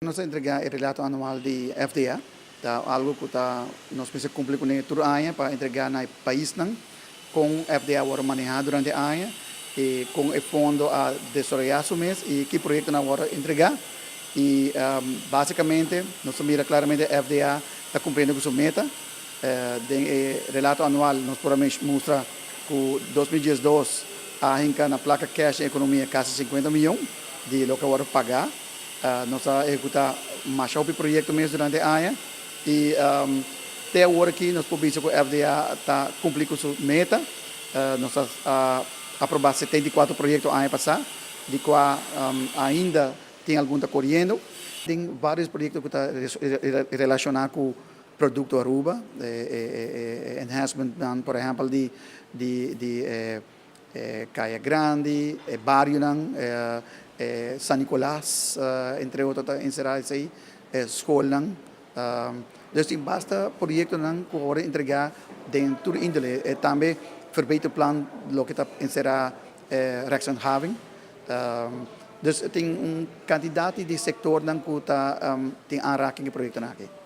Nos a entregá e relato anual di FDA, ta algu ku ta nos mester kumpli kuné tur aña pa entregá na e paisnan kon FDA a wòrdu manehá durante e aña i kon e fondo a desaroyá su mes i ki proyektonan a wòrdu entregá. I básikamente nos ta mira klaramente FDA ta kumpliendo ku su meta. Den e relato anual nos por a mustra ku 2012 a hinka na plaka kèsh den ekonomia kasi 50 mion di loke a wòrdu pagá. Nos a ehekutá masha hopi proyekto mes durante e aña i te awor aki nos por bisa ku FDA ta kumpli ku su meta. Nos a aprobá 74 proyekto aña pasá, di kua ainda tin algun ta koriendo. Tin vários proyekto ku ta relashoná ku produkto Aruba, enhancement por ehèmpel di Kaya Grandi, e barionan, San Nicolas, entre otro ta enserá esei, e skolnan. Dus tin basta proyektonan ku a wòrdu entregá den tur índole. Tambe verbeterplan loke ta enserá rechtshandhaving. Dus tin un kantidat di sektornan ku ta tin aanraking ku e proyektonan aki.